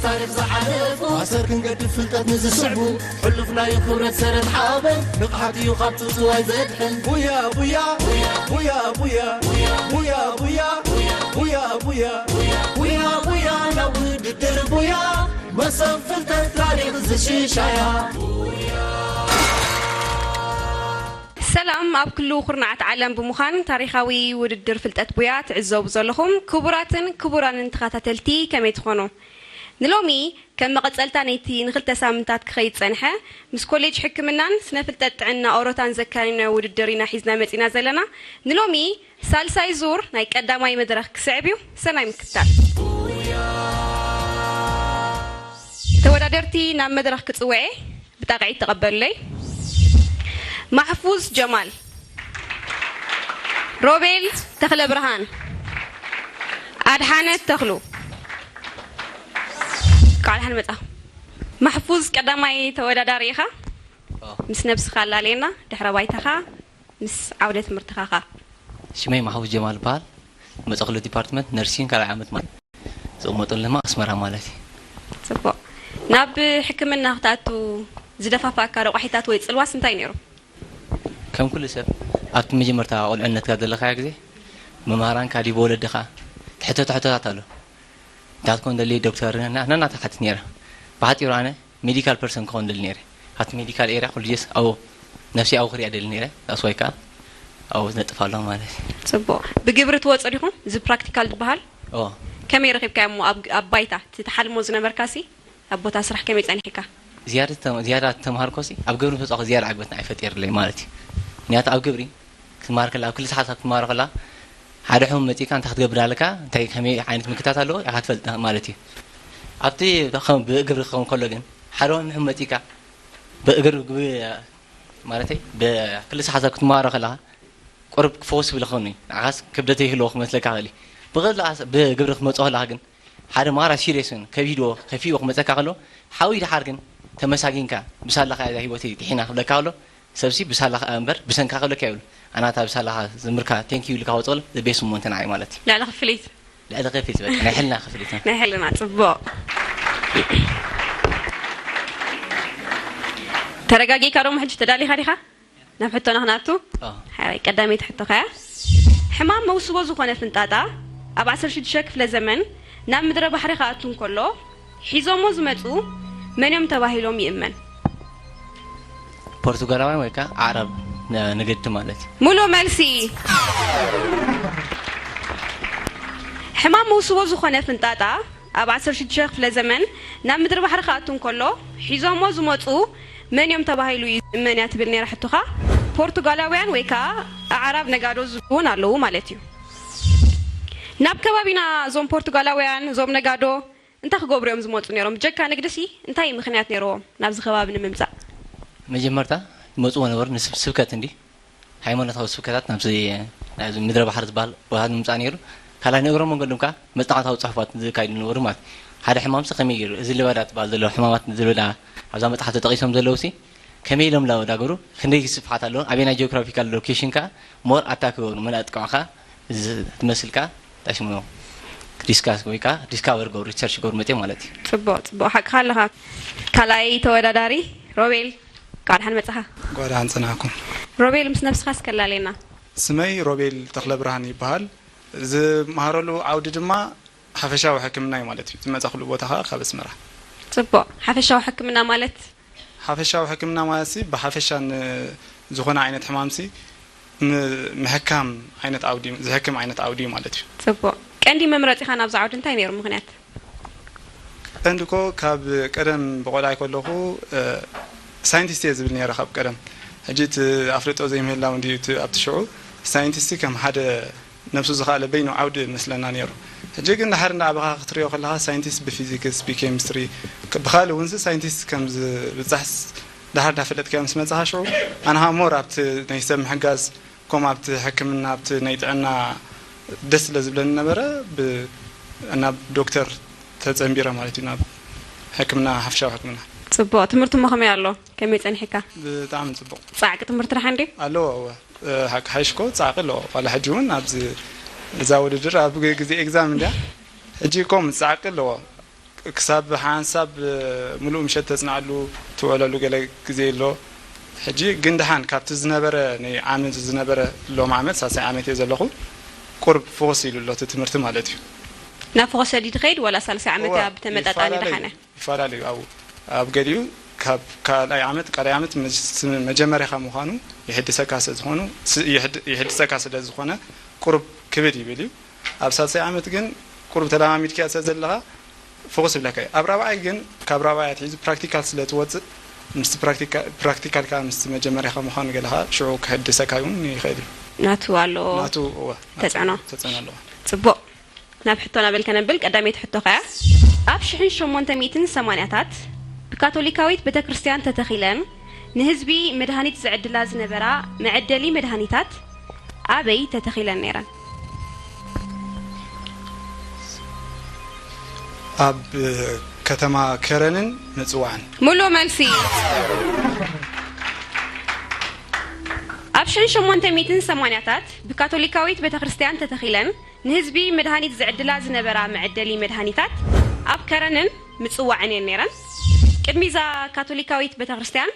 ታሪኽ ዝሓለፉ ኣሰር ክንገድፍ ፍልጠት ንዝስዕቡ ሕሉፍ ናይ ክብረት ሰረት ሓበን ንቕሓት እዩ ካብ ትውትዋይ ዘድሕን። ቡያ ቡያ ቡያ ቡያ ቡያ ቡያ ቡያ ቡያ ቡያ ቡያ ናብ ውድድር ቡያ መሰብ ፍልጠት ታሪኽ ዝሽሻያ። ሰላም ኣብ ኩሉ ኩርናዓት ዓለም ብምዃን ታሪኻዊ ውድድር ፍልጠት ቡያ ትዕዘቡ ዘለኹም ክቡራትን ክቡራንን ተኸታተልቲ ከመይ ትኾኑ? ንሎሚ ከም መቐጸልታ ነቲ ንኽልተ ሳምንታት ክኸይድ ጸንሐ ምስ ኮሌጅ ሕክምናን ስነ ፍልጠት ጥዕና ኦሮታን ዘካየድናዮ ውድድር ኢና ሒዝና መጺና ዘለና። ንሎሚ ሳልሳይ ዙር ናይ ቀዳማይ መድረኽ ክስዕብ እዩ። ሰናይ ምክትታል። ተወዳደርቲ ናብ መድረኽ ክጽውዐ ብጣቕዒት ተቐበሉለይ። ማሕፉዝ ጀማል፣ ሮቤል ተኽለ ብርሃን፣ ኣድሓነት ተኽሉ። እንኳዕ ደሓን መጻ። ማሕፉዝ ቀዳማይ ተወዳዳሪ ኢኻ። ኦ። ምስ ነብስኻ ኣላለየና፣ ድሕረ ባይታኻ ምስ ዓውደ ትምህርትኻ ኸ? ሽመይ ማሕፉዝ ጀማል ይበሃል። መጻእኩሉ ዲፓርትመንት ነርሲን ካልኣይ ዓመት ማለት ዝቕመጠሉ ድማ ኣስመራ ማለት እዩ። ጽቡቕ። ናብ ሕክምና ክትኣቱ ዝደፋፋእካ ረቋሒታት ወይ ጽልዋስ እንታይ ነይሩ? ከም ኩሉ ሰብ ኣብቲ መጀመርታ ቁልዕነትካ ዘለኻዮ ግዜ መምሃራንካ ዲብ ወለድኻ ትሕተቶ ሕቶታት ኣሎ። እንታይ ክትኮን ደሊ ዶክተር ናና ትሓትት ነይራ። ብሓጺሩ ኣነ ሜዲካል ፐርሰን ክኾን ደሊ ነይረ። ኣብቲ ሜዲካል ኤርያ ኩሉ ግዜስ ኣብኡ ነፍሲ ኣብኡ ክሪኣ ደሊ ነይረ። ዳስ ዋይ ከኣ ኣብኡ ዝነጥፍ ኣለኹ ማለት እዩ። ጽቡቕ። ብግብሪ ትወጾ ዲኹም? እዚ ፕራክቲካል ዝበሃል? ኦ። ከመይ ረኺብካዮ እሞ ኣብ፣ ኣብ ባይታ እቲ ትሓልሞ ዝነበርካሲ ኣብ ቦታ ስራሕ ከመይ ጸኒሕካ? ዝያዳ ተም-፣ ዝያዳ ተምሃርኮሲ ኣብ ግብሪ ተጻኹ ዝያዳ ዕግበት ንዓይ ፈጢርለይ ማለት እዩ። ምክንያቱ ኣብ ግብሪ ክትመሃር ከላ፣ ኣብ ክልተ ሰዓት ክትመሃር ከላ፣ ሓደ ሕሙም መጺእካ እንታይ ክትገብር ኣለካ፣ እንታይ ከመይ ዓይነት ምክታት ኣለዎ ኢኻ ትፈልጥ ማለት እዩ። ኣብቲ ከም ብእግሪ ክኸውን ከሎ ግን፣ ሓደ ሕሙም መጺእካ ብእግሪ ብ-፣ ማለተይ ብክልተ ሰዓት ክትመሃሮ ከለኻ ቁሩብ ክፈውስ ይብለኸኒ። ንዓኻስ ክብደት ይህልዎ ክመስለካ ይኽእል እዩ። ብቕልዓስ ብግብሪ ክመጽኦ ከለኻ ግን ሓደ ማራ ሲሪየስ እውን ከቢድዎ ከፊእዎ ክመጸካ ከሎ ሓዊ ደሓር ግን ተመሳጊንካ ብሳላኻ እዛ ህይወተይ ጥሒና ክብለካ ከሎ ሰብሲ ብሳላኻ እምበር ብሰንካ ክብለካ ይብሉ። ኣናታ ብሳላኻ ዝምርካ ቴንኪዩ ኢልካ ወጸሉ ዘቤስ እሞ እንተ ንዓይ ማለት እዩ። ልዕሊ ክፍሊት። ልዕሊ ክፍሊት በቃ ናይ ሕልና ክፍሊት። ናይ ሕልና ጽቡቕ። ተረጋጊእካ ዶሞ ሕጂ ተዳሊኻ ዲኻ? ናብ ሕቶና ክነኣቱ? ኣዎ። ሓራይ ቀዳመይቲ ሕቶ ከያ ሕማም መውስቦ ዝኾነ ፍንጣጣ ኣብ ዓሰርተ ሽዱሽተ ክፍለ ዘመን ናብ ምድረ ባሕሪ ክኣቱ እንከሎ ሒዞሞ ዝመጹ መን እዮም ተባሂሎም ይእመን? ፖርቱጋላውያን ወይ ከኣ ኣዕራብ ነ-፣ ነገድቲ ማለት እዩ። ሙሉእ መልሲ። ሕማም መውስቦ ዝኾነ ፍንጣጣ ኣብ ዓሰርተ ሽዱሽተ ክፍለ ዘመን ናብ ምድሪ ባሕሪ ክኣቱ እንከሎ ሒዞሞ ዝመጹ መን እዮም ተባሂሉ እዩ ዝእመን እያ ትብል ነይራ ሕቶኻ። ፖርቱጋላውያን ወይ ከኣ ኣዕራብ ነጋዶ ዝብሉ እውን ኣለዉ ማለት እዩ። ናብ ከባቢና እዞም ፖርቱጋላውያን እዞም ነጋዶ እንታይ ክገብሩ እዮም ዝመጹ ነይሮም? ብጀካ ንግድሲ እንታይ ምኽንያት ነይርዎም ናብዚ ከባቢ ንምምጻእ? መጀመርታ ዝመጽዎ ነበሩ ንስብ-፣ ስብከት እንዲ ሃይማኖታዊ ስብከታት ናብዚ፣ ናብዚ ምድረ ባሕሪ ዝበሃል ቦታ ንምምጻእ ነይሩ። ካልኣይ ንእግረ መንገዶም ከኣ መጽናዕታዊ ጽሑፋት ዝካይዱ ነበሩ ማለት እዩ። ሓደ ሕማምሲ ከመይ ገይሩ፣ እዚ ልበዳ ትበሃል ዘሎ ሕማማት ዝልበዳ ኣብዛ መጽሓፍ ተጠቒሶም ዘለውሲ ከመይ ኢሎም ላወዳገሩ፣ ክንደይ ስፍሓት ኣለዎም፣ ኣበየናይ ጂኦግራፊካል ሎኬሽን ከኣ ሞር ኣታክ ክገብሩ፣ መን ኣጥቅዖ ከኣ እዚ ትመስል ከኣ እንታይ ሽሙ ዲስካስ ወይ ከኣ ዲስካቨር ገብሩ፣ ሪሰርች ገብሩ መጽዮም ማለት እዩ። ጽቡቕ፣ ጽቡቕ፣ ሓቅኻ ኣለኻ። ካልኣይ ተወዳዳሪ ሮቤል፣ እንኳዕ ደሓን መጻኻ። እንኳዕ ደሓን ጸናሕኩም። ሮቤል፣ ምስ ነብስኻ እስከ ኣላለየና። ስመይ ሮቤል ተኽለብርሃን ይበሃል። ዝመሃረሉ ዓውዲ ድማ ሓፈሻዊ ሕክምና እዩ ማለት እዩ። ዝመጻኹሉ ቦታ ኸኣ ካብ ኣስመራ። ጽቡቕ። ሓፈሻዊ ሕክምና ማለት? ሓፈሻዊ ሕክምና ማለትሲ ብሓፈሻ ንዝኾነ ዓይነት ሕማምሲ ም-፣ ምሕካም ዓይነት ዓውዲ፣ ዝሕክም ዓይነት ዓውዲ እዩ ማለት እዩ። ጽቡቕ። ቀንዲ መምረጺኻ ናብዚ ዓውዲ እንታይ ነይሩ ምኽንያት? ቀንዲ እኮ ካብ ቀደም ብቆልዓይ ከለኹ፣ እ፣ ሳይንቲስት እየ ዝብል ነይረ ካብ ቀደም። ሕጂ እቲ ኣፍልጦ ዘይምህላው እንድዩ እቲ ኣብቲ ሽዑ ሳይንቲስቲ ከም ሓደ ነብሱ ዝኸኣለ በይኑ ዓውዲ መስለና ነይሩ። ሕጂ ግን ድሓር እንዳዓበኻ ክትሪኦ ከለኻ ሳይንቲስት ብፊዚክስ፣ ብኬሚስትሪ፣ ክ-፣ ብኻልእ እውንሲ ሳይንቲስት ከም ዝብጻሕስ ድሓር እንዳፈለጥካዮ ምስ መጻኻ ሽዑ ኣንሃ ሞር ኣብቲ ናይ ሰብ ምሕጋዝ ከምኡ ኣብቲ ሕክምና፣ ኣብቲ ናይ ጥዕና ደስ ስለ ዝብለኒ ነበረ፣ ብ-፣ ናብ ዶክተር ተጸንቢረ ማለት እዩ፣ ናብ ሕክምና፣ ሓፈሻዊ ሕክምና። ጽቡቕ። ትምህርቲ እሞ ከመይ ኣሎ? ከመይ ጸኒሕካ? ብጣዕሚ ጽቡቕ። ጻዕቂ ትምህርቲ ደሓን ድዩ? ኣለዎ፣ እወ። እ፣ ሓቂ ሓይሽ እኮ ጻዕቂ ኣለዎ። ዋላ ሕጂ እውን ኣብዚ፣ እዛ ውድድር ኣብ ግ-፣ ግዜ ኤግዛም እንድያ። ሕጂ እኮ ጻዕቂ ኣለዎ። ክሳብ ሓንሳብ ምሉእ ምሸት ተጽንዓሉ፣ ትውዕለሉ ገለ ግዜ ኣሎ። ሕጂ ግን ደሓን ካብቲ ዝነበረ ናይ ዓመት ዝነበረ ሎም ዓመት ሳልሳይ ዓመት እየ ዘለኹ። ቁርብ ፍኹስ ኢሉ ኣሎ እቲ ትምህርቲ ማለት እዩ። ናብ ፍኹስ ድዩ ትኸይድ ዋላ ሳልሳይ ዓመት እዋ፣ እያ ብተመጣጣኒ ይፈላለዩ፣ ደሓነ? ይፈላለዩ። ኣብኡ ኣብ ገሊኡ ካብ ካልኣይ ዓመት፣ ካልኣይ ዓመት መስ-፣ መጀመርያኻ ምዃኑ ይሕድሰካ ስለ ዝኾኑ፣ ስ-፣ ይሕድ-፣ ይሕድሰካ ስለ ዝኾነ ቁርብ ክብድ ይብል እዩ። ኣብ ሳልሳይ ዓመት ግን ቁሩብ ተለማሚድካዮ ስለ ዘለኻ ፍኹስ ይብለካ እዩ። ኣብ ራብዓይ ግን ካብ ራብዓይ ኣትሒዙ ፕራክቲካል ስለ ትወፅእ ምስቲ ፕራክቲካ-፣ ፕራክቲካልካ ምስቲ መጀመርያኻ ምዃኑ ገለኻ ሽዑ ክሕድሰካ እውን ይኽእል እዩ። ናቱ ኣሎ ናቱ እወ፣ ናቱ ተጽዕኖ። ተጽዕኖ ኣለዎ። ጽቡቕ። ናብ ሕቶ ናበል ከነብል ቀዳመይቲ ሕቶ ከያ ኣብ ሽሕን ሸሞንተ ሚእትን ሰማንያታት ብካቶሊካዊት ቤተክርስትያን ተተኺለን ንህዝቢ መድሃኒት ዝዕድላ ዝነበራ መዐደሊ መድሃኒታት ኣበይ ተተኺለን ነይረን? ኣብ ከተማ ከረንን ምጽዋዕን። ሙሉእ መልሲ። ኣብ ሽሕን ሸሞንተ ሚእትን ሰማንያታት ብካቶሊካዊት ቤተክርስትያን ተተኺለን ንህዝቢ መድሃኒት ዝዕድላ ዝነበራ መዐደሊ መድሃኒታት ኣብ ከረንን ምጽዋዕን እየን ነይረን። ቅድሚ እዛ ካቶሊካዊት ቤተክርስትያን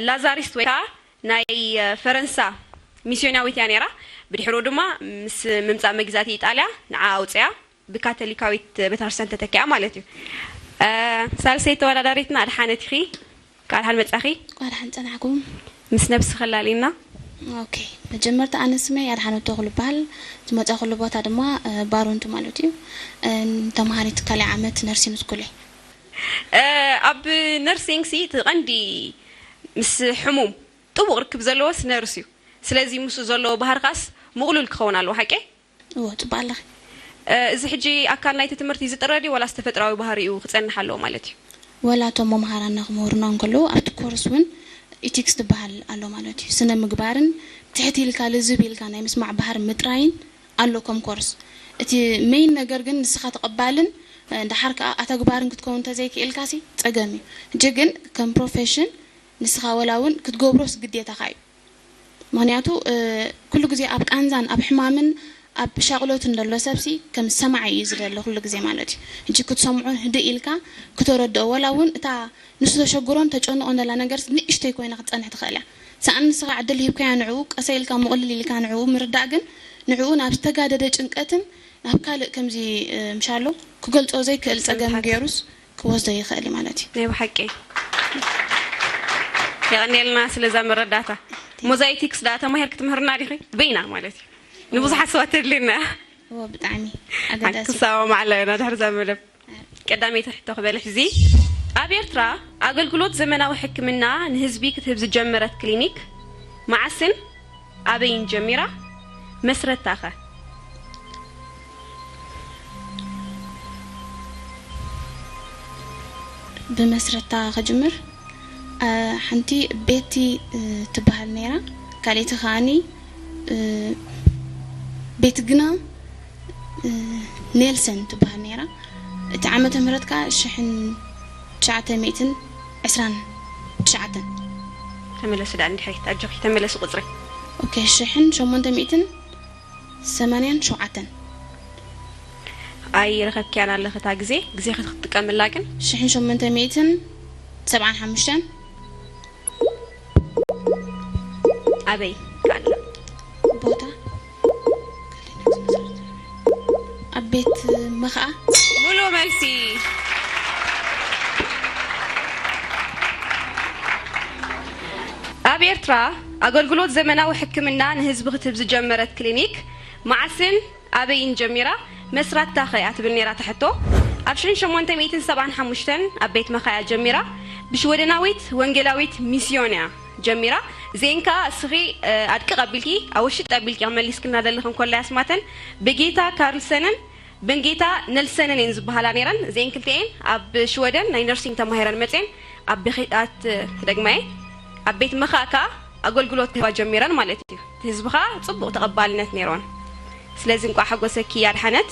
ላዛሪስት ወይ ከዓ ናይ ፈረንሳ ሚስዮናዊት እያ ነይራ። ብድሕሩ ድማ ምስ ምምፃእ መግዛእቲ ኢጣልያ ንዓ ኣውፅያ ብካቶሊካዊት ቤተክርስትያን ተተኪኣ ማለት እዩ። ሳልሰይ ተወዳዳሪትና ኣድሓነት ኢኺ። ቃል ሓን መጻኺ። ቃል ሓን ጸናሕኩም። ምስ ነብሲ ከላሊና። ኦኬ። መጀመርታ ኣነ ስመይ ኣድሓነት ተኽሉ ይበሃል። ዝመጻኹሉ ቦታ ድማ ባሮንቱ ማለት እዩ። ተምሃሪት ካልኣይ ዓመት ነርሲን ስኩል እየ። ኣብ ነርሲንግ ሲ እቲ ቀንዲ ምስ ሕሙም ጥቡቕ ርክብ ዘለዎስ ነርስ እዩ። ስለዚ ምስኡ ዘለዎ ባህርኻስ ምቕሉል ክኸውን ኣለዎ፣ ሓቂ? እዎ፣ ጽቡቕ ኣለኺ። እዚ ሕጂ ኣካል ናይቲ ትምህርቲ ዝጥረ ድዩ ዋላስ ተፈጥራዊ ባህሪኡ ክጸንሕ ኣለዎ ማለት እዩ? ወላ እቶም መምሃራና ክምህሩና እንከለዉ ኣብቲ ኮርስ እውን ኢቲክስ ዝበሃል ኣሎ ማለት እዩ። ስነ ምግባርን ትሕት ኢልካ ልዝብ ኢልካ ናይ ምስማዕ ባህሪ ምጥራይን ኣሎ ከም ኮርስ። እቲ መይን ነገር ግን ንስኻ ተቐባልን ደሓር ከኣ ኣተግባርን ክትከውን እንተዘይክኢልካሲ ጸገም እዩ። ሕጂ ግን ከም ፕሮፌሽን ንስኻ ወላ እውን ክትገብሮስ ግዴታኻ እዩ። ምኽንያቱ ኩሉ ግዜ ኣብ ቃንዛን ኣብ ሕማምን ኣብ ሻቕሎትን ዘሎ ሰብሲ ከም ሰማዒ እዩ ዝደሊ ኩሉ ግዜ ማለት እዩ። ሕጂ ክትሰምዖን ህድእ ኢልካ ክተረድኦ ወላ እውን እታ ንሱ ተሸግሮን ተጨንቖን ዘላ ነገር ንእሽተይ ኮይና ክትጸንሕ ትኽእል እያ። ሰኣን ንስኻ ዕድል ሂብካያ ንዕኡ ቀሰ ኢልካ ምቕልል ኢልካ ንዕኡ ምርዳእ ግን ንዕኡ ናብ ዝተጋደደ ጭንቀትን ናብ ካልእ ከምዚ ምሻሎ ክገልጾ ዘይክእል ጸገም ገይሩስ ክወስዶ ይኽእል እዩ ማለት እዩ። ናይ ብሓቂ የቐንየልና ስለዛ መረዳእታ። ሞዛይቲክስ ደኣ ተማሂርኪ ትምህርና ዲኺ? በይና ማለት እዩ። ንብዙሓት ሰባት ተድልየና እያ። እዎ ብጣዕሚ ኣገዳሲ። ክሰማማዕ ኣለና ድሕሪ እዛ መደብ። ቀዳመይቲ ሕቶ ክበልሕ እዚ ኣብ ኤርትራ ኣገልግሎት ዘመናዊ ሕክምና ንህዝቢ ክትህብ ዝጀመረት ክሊኒክ መዓስን ኣበይን ጀሚራ? መስረታኸ? ብመስረታ ክጅምር ሓንቲ ቤቲ ትበሃል ነይራ፣ ካልኣይቲ ከዓኒ ቤቲ ግና ኔልሰን ትበሃል ነይራ። እቲ ዓመተ ምህረት ከዓ ሽሕን ትሽዓተ ሚእትን ዕስራን ትሽዓተን። ተመለሲ ደኣ እንድሕሪት ኣጆኺ ተመለሲ ቁፅሪ። ኦኬ ሽሕን ሸሞንተ ሚእትን ሰማንያን ሸውዓተን። ኣይረኸብክያን ኣለኺ እታ ግዜ፣ ግዜኺ ክትጥቀምላ ግን። ሽሕን ሸሞንተ ሚእትን ሰብዓን ሓሙሽተን። ኣበይ? ካላ። ቦታ ኣብ ቤት መኽኣ። ሙሉእ መልሲ። ኣብ ኤርትራ ኣገልግሎት ዘመናዊ ሕክምና ንህዝቢ ክትህብ ዝጀመረት ክሊኒክ መዓስን ኣበይን ጀሚራ? መስራትታኸ እያ ትብል ነይራ እታ ሕቶ። ኣብ ሽሕን ሸሞንተ ሚእትን ሰብዓን ሓሙሽተን ኣብ ቤት መኻያ ጀሚራ ብሽወደናዊት ወንጌላዊት ሚስዮን እያ ጀሚራ። እዚኤን ከኣ እስኺ ኣድቅቕ ኣቢልኪ ኣወሽጥ ኣቢልኪ መሊስክና ዘለኽን ኮላይ ኣስማተን ብጌታ ካርልሰንን ብንጌታ ነልሰንን እየን ዝበሃላ ነይረን። እዚኤን ክልቲኤን ኣብ ሽወደን ናይ ነርሲንግ ተማሂረን መፅኤን ኣብ ቤት ክደግማየ ኣብ ቤት መኻእ ከዓ ኣገልግሎት ክህባ ጀሚረን ማለት እዩ። እቲ ህዝቢ ከዓ ፅቡቕ ተቐባልነት ነይርወን። ስለዚ እንቋዕ ሓጎሰኪ ኣድሓነት።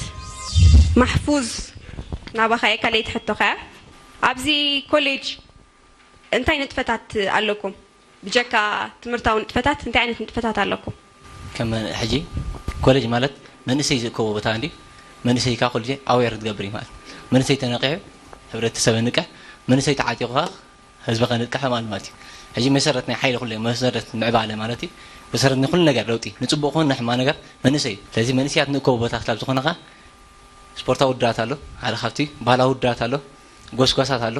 ማሕፉዝ ናባኻ እየ ካልኣይቲ ሕቶ ከያ ኣብዚ ኮሌጅ እንታይ ንጥፈታት ኣለኩም? ብጀካ ትምህርታዊ ንጥፈታት እንታይ ዓይነት ንጥፈታት ኣለኩም? ከም ሕጂ ኮሌጅ ማለት መንእሰይ ዝእከቦ ቦታ እንዲ መንእሰይ ካ ኩሉ ግዜ ኣዌር ክትገብር እዩ ማለት መንእሰይ ተነቂሑ፣ ሕብረተሰብ ንቅሕ፣ መንእሰይ ተዓጢቑ ከዓ ህዝቢ ከንቅሕ ማለት ማለት እዩ። ሕጂ መሰረት ናይ ሓይሊ ኩሉ መሰረት ምዕባለ ማለት እዩ። መሰረት ንኩሉ ነገር ለውጢ፣ ንፅቡቅ ኮን ንሕማ ነገር መንእሰይ። ስለዚ መንእሰያት ንእከቡ ቦታ ክላብ ዝኾነ ከዓ ስፖርታዊ ውድድራት ኣሎ፣ ሓደ ካብቲ ባህላዊ ውድድራት ኣሎ፣ ጎስጓሳት ኣሎ፣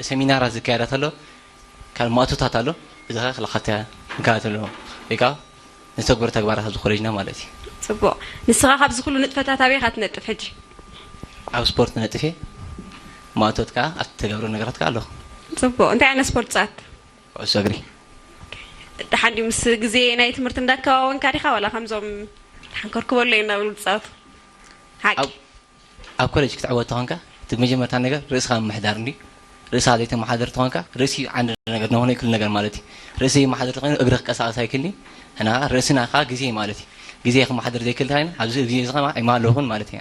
ሰሚናራት ዝካየዳት ኣሎ፣ ካልእ ማእቶታት ኣሎ። እዚ ከዓ ክልካተ ንከታተሎ ወይ ከዓ ንተግብር ተግባራት ኣብዚ ኮሌጅና ማለት እዩ። ጽቡቕ። ንስኻ ካብዚ ኩሉ ንጥፈታት ኣበይ ኢኻ ትነጥፍ ሕጂ? ኣብ ስፖርት ነጥፌ፣ ማእቶት ከዓ ኣብቲ ተገብሮ ነገራት ከዓ ኣለኹ። ጽቡቕ። እንታይ ዓይነት ስፖርት ጸኣት? ኩዕሶ እግሪ። ደሓን ድዩ ምስ ግዜ ናይ ትምህርቲ እንዳከዋወንካ ዲኻ ዋላ ከምዞም ደሓን ከርክበሉ እየ እናበሉ ዝጻወቱ? ሓቂ። ኣብ ኣብ ኮሌጅ ክትዕወት ተኾንካ፣ እቲ መጀመርታ ነገር ርእስኻ ምምሕዳር እንድዩ። ርእስኻ ዘይተመሓደር ተኾንካ፣ ርእሲ ዓንዲ ነገር ንኾነ ይክል ነገር ማለት እዩ። ርእሲ ዘይመሓደር ተኾይኑ እግሪ ክቀሳቐስ ኣይክልኒ። እና ርእስና ከዓ ግዜ ማለት እዩ። ግዜ ክመሓደር ዘይክል ተኾይኑ፣ ኣብዚ ግዜ እዚ ከዓ ኣይማለኹን ማለት እዩ።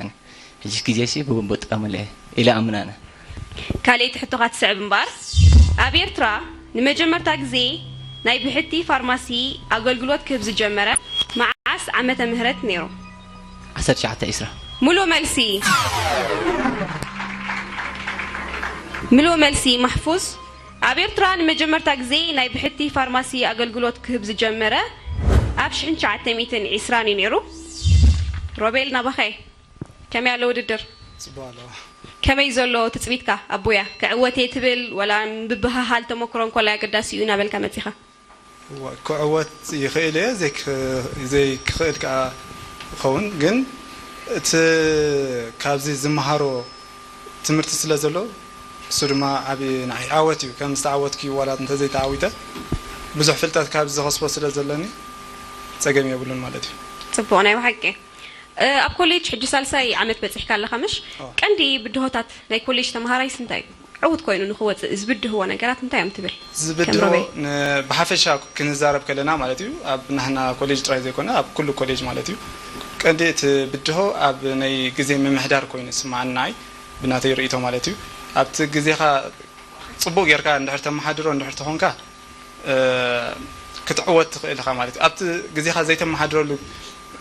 ሕጂ ግዜ ሲ ብግቡእ ጥቀመሉ እየ ኢለ ኣምን ኣነ። ካልኣይቲ ሕቶኻ ትስዕብ እምበኣር፣ ኣብ ኤርትራ ንመጀመርታ ግዜ ናይ ብሕቲ ፋርማሲ ኣገልግሎት ክህብ ዝጀመረ መዓስ ዓመተ ምህረት ነይሩ? ዓሰርተ ትሽዓተ ዒስራ። ምሉእ መልሲ። ምሉእ መልሲ ማሕፉዝ። ኣብ ኤርትራ ንመጀመርታ ግዜ ናይ ብሕቲ ፋርማሲ ኣገልግሎት ክህብ ዝጀመረ ኣብ ሽሕን ትሽዓተ ሚእትን ዒስራን እዩ ነይሩ። ሮቤል ናባኸ። ከመይ ኣሎ ውድድር? ጽቡቕ ኣለዋ። ከመይ ዘሎ ትጽቢትካ ኣቡያ? ክዕወት እየ ትብል ወላ ምብህሃል ተመክሮ እንኮላይ ኣገዳሲ እዩ እናበልካ መጺኻ? እዋ፣ ክዕወት ይኽእል እየ፣ ዘይክ-፣ ዘይክኽእል ከኣ ይኸውን። ግን እቲ ካብዚ ዝመሃሮ ትምህርቲ ስለ ዘሎ፣ እሱ ድማ ዓቢ ንዓይ ዓወት እዩ። ከም ዝተዓወትኩ ዋላ እንተዘይተዓዊተ፣ ብዙሕ ፍልጠት ካብዚ ዝኸስቦ ስለ ዘለኒ፣ ጸገም የብሉን ማለት እዩ። ጽቡቕ፣ ናይ ብሓቂ። እ፣ ኣብ ኮሌጅ ሕጂ ሳልሳይ ዓመት በጺሕካ ኣለኻ ምሽ? ኣዎ። ቀንዲ ብድሆታት ናይ ኮሌጅ ተመሃራይስ እንታይ እዩ? ዕዉት ኮይኑ ንኽወጽእ ዝብድህዎ ነገራት እንታይ እዮም ትብል? ከም ዝብድሆ ሮቤል? ን-፣ ብሓፈሻ ክንዛረብ ከለና ማለት እዩ፣ ኣብ ናህና ኮሌጅ ጥራይ ዘይኮነ፣ ኣብ ኩሉ ኮሌጅ ማለት እዩ። ቀንዲ እቲ ብድሆ ኣብ ናይ ግዜ ምምሕዳር ኮይኑ ይስምዓኒ ንዓይ፣ ብናተይ ርእይቶ ማለት እዩ። ኣብቲ ግዜኻ ጽቡቕ ጌርካ እንድሕር ተመሓድሮ እንድሕር ተኾንካ፣ እ፣ ክትዕወት ትኽእል ኢኻ ማለት እዩ። ኣብቲ ግዜኻ ዘይተመሓድረሉ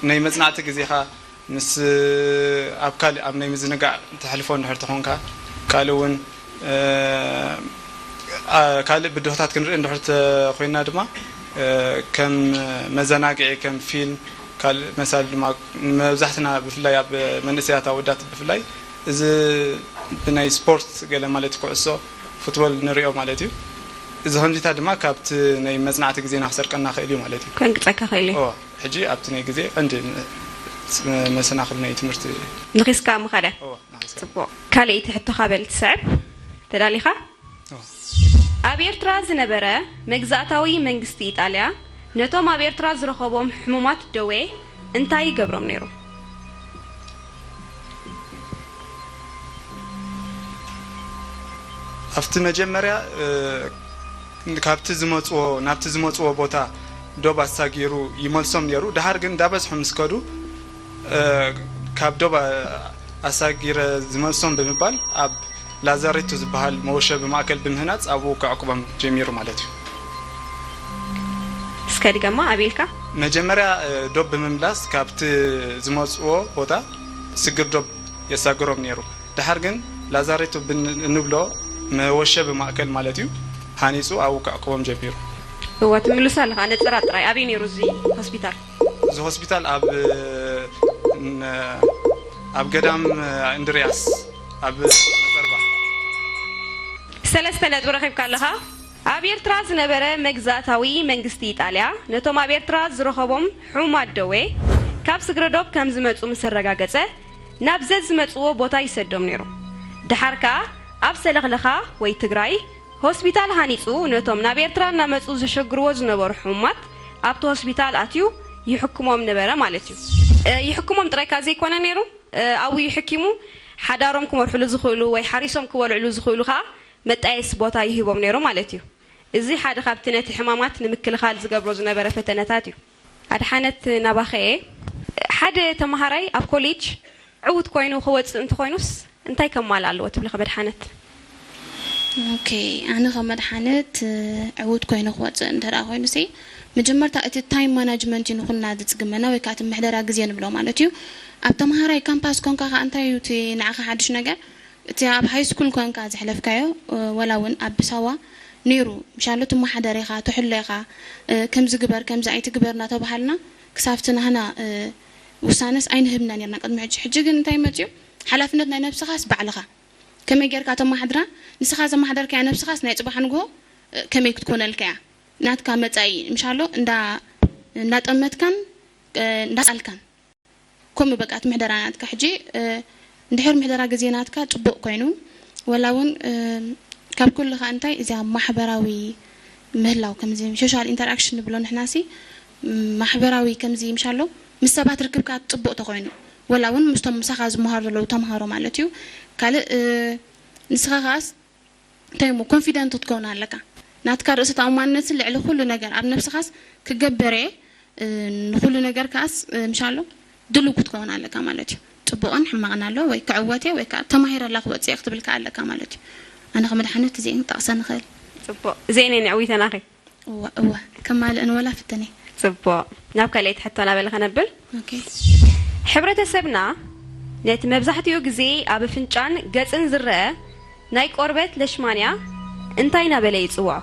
ናይ መጽናዕቲ ግዜኻ ምስ ኣብ ካልእ ኣብ ናይ ምዝንጋዕ ተሕልፎ እንድሕር ተኾንካ፣ ካልእ እውን፣ እ፣ ኣ-፣ ካልእ ብድሆታት ክንርኢ እንድሕር ተኾይንና ድማ፣ እ፣ ከም መዘናግዒ፣ ከም ፊልም፣ ካልእ መሳሊ ድማ መብዛሕትና ብፍላይ ኣብ መንእሰያት ኣወዳት ብፍላይ እዚ ብናይ ስፖርት ገለ ማለት ኩዕሶ፣ ፉትቦል ንሪኦ ማለት እዩ። እዚ ከምዚታት ድማ ካብቲ ናይ መጽናዕቲ ግዜና ክሰርቀና ክእል እዩ ማለት እዩ። ከንቅጸካ ክእል እዩ። እወ፣ ሕጂ ኣብቲ ናይ ግዜ ቀንዲ መሰናኽል ናይ ትምህርቲ። ንኺስካ ምኻደ። እወ፣ ንኺስካ። ጽቡቕ። ካልኣይቲ ሕቶኻ በል ትስዕብ። ተዳሊኻ? እወ። ኣብ ኤርትራ ዝነበረ መግዛእታዊ መንግስቲ ኢጣልያ ነቶም ኣብ ኤርትራ ዝረኸቦም ሕሙማት ደዌ እንታይ ይገብሮም ነይሩ? ኣብቲ መጀመርያ፣ እ፣ ካብቲ ዝመጽዎ፣ ናብቲ ዝመጽዎ ቦታ ዶብ ኣሳጊሩ ይመልሶም ነይሩ። ደሓር ግን እንዳበዝሑ ምስ ከዱ፣ እ፣ ካብ ዶብ ኣ-፣ ኣሳጊረ ዝመልሶም ብምባል ኣብ ላዛሬቶ ዝበሃል መወሸቢ ማእከል ብምህናጽ ኣብኡ ከዕቁቦም ጀሚሩ ማለት እዩ። እስከ ድገማ ኣቤልካ። መጀመርያ፣ እ፣ ዶብ ብምምላስ ካብቲ ዝመጽዎ ቦታ ስግር ዶብ የሳግሮም ነይሩ። ደሓር ግን ላዛሬቶ ብን-፣ እንብሎ መወሸቢ ማእከል ማለት እዩ፣ ሃኒጹ ኣብኡ ከዕቁቦም ጀሚሩ። እወ፣ ትምልሶ ኣለኻ። ነጸራ ጥራይ። ኣበይ ነይሩ እዚ ሆስፒታል? እዚ ሆስፒታል ኣብ፣ ን-፣ ኣብ ገዳም እንድርያስ፣ ኣብ ነጸርባ። ሰለስተ ነጥቢ ረኺብካ ኣለኻ። ኣብ ኤርትራ ዝነበረ መግዛእታዊ መንግስቲ ኢጣልያ፣ ነቶም ኣብ ኤርትራ ዝረኸቦም ሕሙማት ደዌ፣ ካብ ስግረዶብ ከም ዝመጹ ምስ ኣረጋገጸ፣ ናብ ዘዝመጽዎ ቦታ ይሰዶም ነይሩ። ደሓር ከኣ ኣብ ሰለኽለኻ ወይ ትግራይ ሆስፒታል ሃኒጹ ነቶም ናብ ኤርትራ እናመጹ ዘሸግርዎ ዝነበሩ ሕሙማት ኣብቲ ሆስፒታል ኣትዩ ይሕክሞም ነበረ ማለት እዩ። እ፣ ይሕክሞም ጥራይ ከኣ ዘይኮነ ነይሩ፣ እ፣ ኣብኡ እዩ ሕኪሙ ሓዳሮም ክመርሕሉ ዝኽእሉ ወይ ሓሪሶም ክበልዕሉ ዝኽእሉ ከኣ መጣየሲ ቦታ ይህቦም ነይሩ ማለት እዩ። እዚ ሓደ ካብቲ ነቲ ሕማማት ንምክልኻል ዝገብሮ ዝነበረ ፈተነታት እዩ። ኣድሓነት ናባኸ እየ። ሓደ ተመሃራይ ኣብ ኮሌጅ ዕዉት ኮይኑ ክወጽእ እንተኾይኑስ እንታይ ከማልእ ኣለዎ ትብሊ ከም ኣድሓነት? ኦኬ፣ ኣነ ከም ኣድሓነት፣ እ፣ ዕዉት ኮይኑ ክወጽእ እንተ ደኣ ኮይኑሲ፣ መጀመርታ እቲ ታይም ማናጅመንት እዩ ንኹልና ዝጽግመና፣ ወይ ከኣ እቲ ምሕደራ ግዜ ንብሎ ማለት እዩ። ኣብ ተመሃራይ ካምፓስ ኮንካ ከኣ እንታይ እዩ እቲ ንዓኻ ሓድሽ ነገር? እቲ ኣብ ሃይ ስኩል ኮንካ ዘሕለፍካዮ፣ እ፣ ወላ እውን ኣብ ሳዋ ነይሩ፣ ምሻሎ ትመሓደር ኢኻ፣ ትሕሎ ኢኻ፣ እ፣ ከምዚ ግበር፣ ከምዚ ኣይትግበር እናተባሃልና፣ ክሳብቲ ናህና፣ እ፣ ውሳነስ ኣይንህብና ነርና ቅድሚ ሕጂ። ሕጂ ግን እንታይ መፅዩ? ሓላፍነት ናይ ነብስኻስ ባዕልኻ ከመይ ጌርካ ተመሓድራ? ንስኻ ዘመሓደርካያ ነብስኻስ ናይ ፅባሕ ንግሆ፣ እ፣ ከመይ ክትኮነልካ እያ? ናትካ መጻኢ ምሻሎ እንዳ-፣ እንዳጠመትካን፣ እ፣ እንዳሳልካን። ከምኡ በቃ እቲ ምሕደራ ናትካ ሕጂ፣ እ፣ እንድሕር ምሕደራ ግዜ ናትካ ጽቡቕ ኮይኑ፣ ወላ እውን፣ እ፣ ካብ ኩሉ ከኣ እንታይ እዚኣ ማሕበራዊ ምህላው ከምዚ ሶሻል ኢንተራክሽን ንብሎ ንሕናሲ፣ ም፣ ማሕበራዊ ከምዚ ምሻሎ ምስ ሰባት ርክብካ ጽቡቕ ተኾይኑ፣ ወላ እውን ምስቶም ምሳኻ ዝመሃሩ ዘለዉ ተምሃሮ ማለት እዩ። ካልእ፣ እ፣ ንስኻ ከኣስ እንታይ እሞ ኮንፊደንት ክትከውን ኣለካ። ናትካ ርእሰ ተኣማንነትን ልዕሊ ኩሉ ነገር ኣብ ነብስኻስ ክገብር እየ፣ እ፣ ንኩሉ ነገር ከኣስ፣ እ፣ ምሻሎ ድልው ክትከውን ኣለካ ማለት እዩ። ጽቡቕን ሕማቕን ኣሎ፣ ወይ ክዕወት እየ ወይ ከዓ ተማሂረላ ክወጽእ እየ ክትብል ከኣ ኣለካ ማለት እዩ። ኣነ ከም መድሓኒት እዚኤን ክጠቕሰ ንኽእል። ጽቡቕ። እዚኤን እየን የዕዊተናኺ። እወ፣ እወ። ከማልእን ወላ ፍትነ። ጽቡቕ። ናብ ካልኣይቲ ሕቶ ናበለ ከነብል። ኦኬ። ሕብረተሰብና ነቲ መብዛሕትኡ ግዜ ኣብ ኣፍንጫን ገጽን ዝረአ ናይ ቆርበት ለሽማንያ እንታይ እናበለ ይጽውዖ?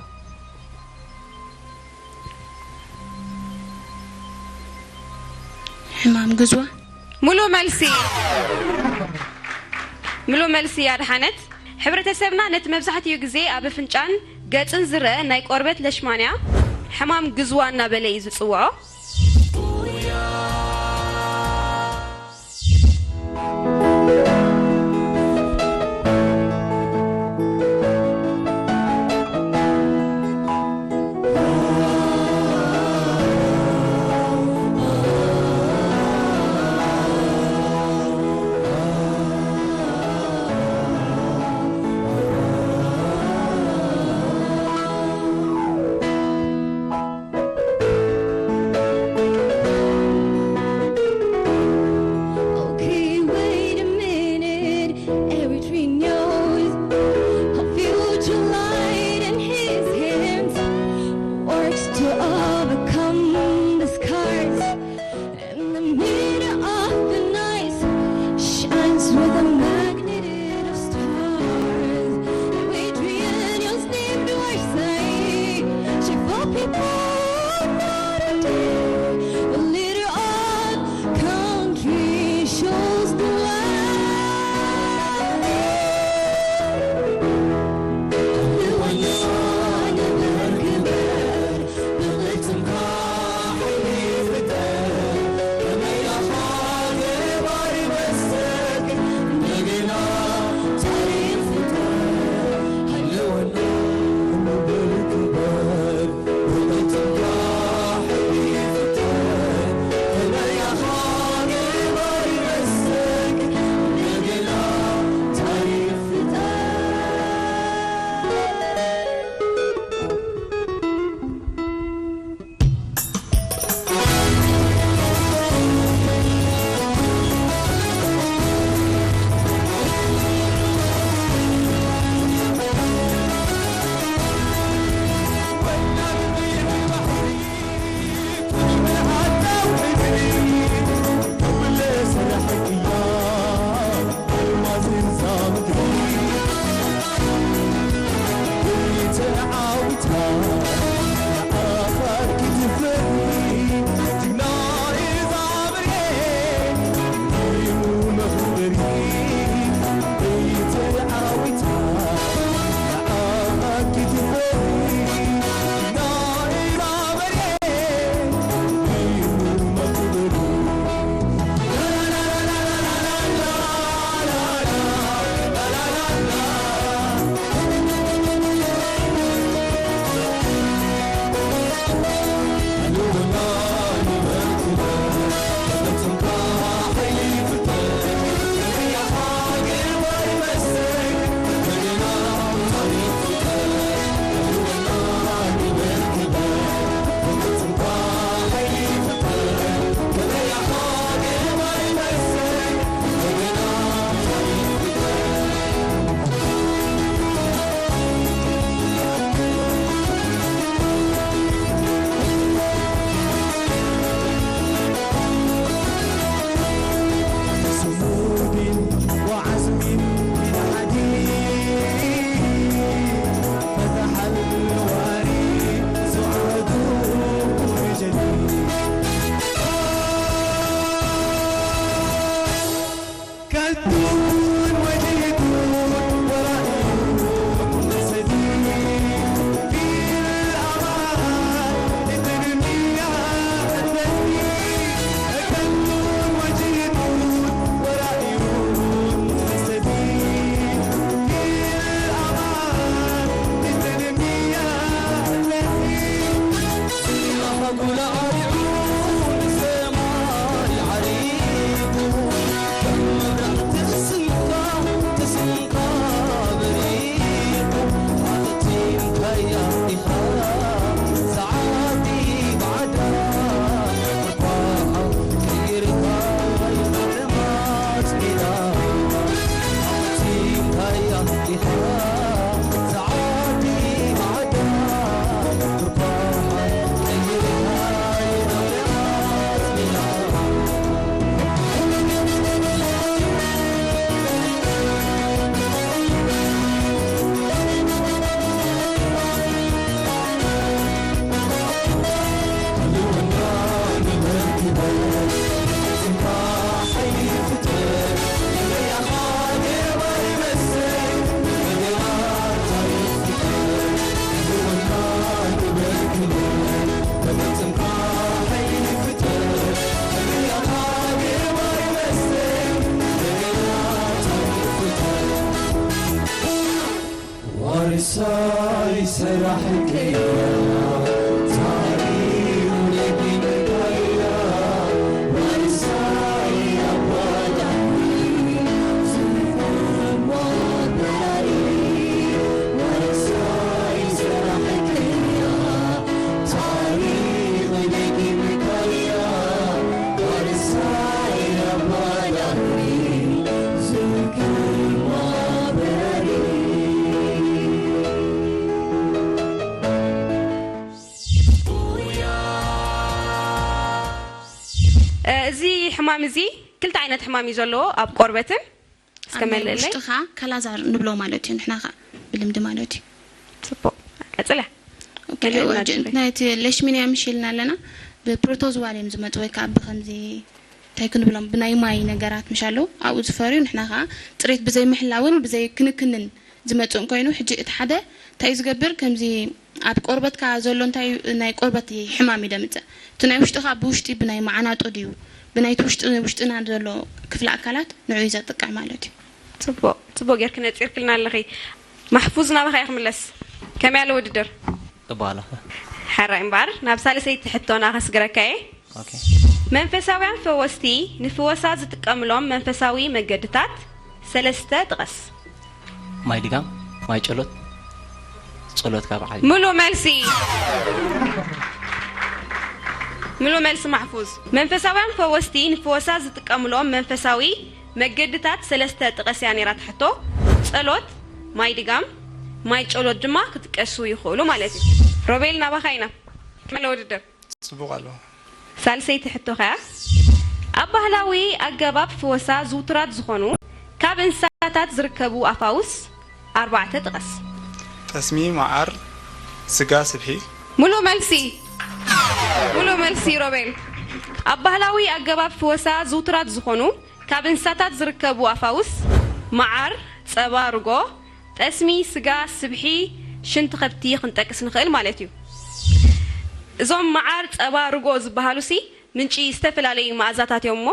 ሕማም ግዝዋ። ሙሉ መልሲ። ሙሉ መልሲ ኣድሓነት። ሕብረተሰብና ነቲ መብዛሕትኡ ግዜ ኣብ ኣፍንጫን ገጽን ዝረአ ናይ ቆርበት ለሽማንያ ሕማም ግዝዋ እናበለ እዩ ዝጽውዖ። Okay, wait a minute. Every tree knows a future light in his hands. Works to overcome the scars. In the middle of the night, shines with a magnet of stars. Adrian, your name do I say? Cheerful people, not a day. The leader of country shows the way. ዋርሳይ ስራሕ ቅያ፣ ታሪኽ ነጊድካያ፣ ዋርሳይ ኣባዳሪ፣ ዝኽር ማበራሪ፣ ዋርሳይ ስራሕ ቅያ፣ ታሪኽ ነጊድካያ፣ ዋርሳይ ኣባዳሪ፣ ዝክር ማበሪ። እዚ ሕማም እዚ ክልተ ዓይነት ሕማም እዩ ዘለዎ፣ ኣብ ቆርበትን እስከ ኣብ ናይ መልእለይ። ውሽጥኻ ካላዛር ንብሎ ማለት እዩ፣ ንሕና ኸ ብልምዲ ማለት እዩ። ጽቡቕ። ቀጽለ። ኦኬ፣ መለይ ወርጅ-፣ እናትሪ። ናይቲ ሌሽሚንያ ምሽ ኢልና ኣለና። ብፕሮቶዝዋል እዮም ዝመጹ፣ ወይ ከዓ ብኸምዚ እንታይ ክንብሎም፣ ብናይ ማይ ነገራት ምሽ ኣለዉ። ኣብኡ ዝፈርዩ፣ ንሕና ኸዓ ጽሬት ብዘይ ምሕላውን ብዘይ ክንክንን ዝመጽእ እንኮይኑ፣ ሕጂ እቲ ሓደ እንታይ እዩ ዝገብር? ከምዚ ኣብ ቆርበትካ ዘሎ እንታይ እዩ፣ ናይ ቆርበት ሕማም እዩ ደምጽእ። እቲ ናይ ውሽጥኻ ብውሽጢ ብናይ መዓናጦ ድዩ፣ ብናይቲ ውሽጢ፣ ውሽጥና ዘሎ ክፍሊ ኣካላት ንዑ እዩ ዘጥቅዕ ማለት እዩ። ጽቡቕ፣ ጽቡቕ ጌርኪ ነጺርክልና ኣለኺ። ማሕፉዝ፣ ናባኻ እየ ክምለስ። ከመይ ኣሎ ውድድር? ጽቡቕ ኣሎ። ሕራይ እምበኣር፣ ናብ ሳልሰይቲ ሕቶና ከስግረካ እየ። ኦኬ። መንፈሳውያን ፈወስቲ ንፍወሳ ዝጥቀምሎም መንፈሳዊ መገድታት ሰለስተ ጥቀስ። ማይ ድጋም፣ ማይ ጸሎት፣ ጸሎት ካብ ዓሊ። ምሉእ መልሲ። ምሉእ መልሲ ማሕፉዝ። መንፈሳውያን ፈወስቲ ንፍወሳ ዝጥቀምሎም መንፈሳዊ መገድታት ሰለስተ ጥቀስ እያ ነይራ ትሕቶ። ጸሎት፣ ማይ ድጋም፣ ማይ ጸሎት ድማ ክጥቀሱ ይኽእሉ ማለት እዩ። ሮቤል፣ ናባኻ ኢና። ከመይ ኣሎ ውድድር? ጽቡቕ ኣሎ። ሳልሰይቲ ሕቶ ኸኣ፣ ኣብ ባህላዊ ኣገባብ ፍወሳ ዝውቱራት ዝኾኑ ካብ እንስሳታት ዝርከቡ ኣፋውስ ኣርባዕተ ጥቀስ። ጠስሚ፣ መዓር፣ ስጋ፣ ስብሒ። ምሉእ መልሲ። ምሉእ መልሲ ሮቤል። ኣብ ባህላዊ ኣገባብ ፍወሳ ዝውቱራት ዝኾኑ ካብ እንስሳታት ዝርከቡ ኣፋውስ መዓር፣ ጸባ ርጎ፣ ጠስሚ፣ ስጋ፣ ስብሒ፣ ሽንቲ ከብቲ ክንጠቅስ ንኽእል ማለት እዩ። እዞም መዓር፣ ጸባ፣ ርጎ ዝበሃሉሲ ምንጪ ዝተፈላለዩ መኣዛታት እዮም እሞ፣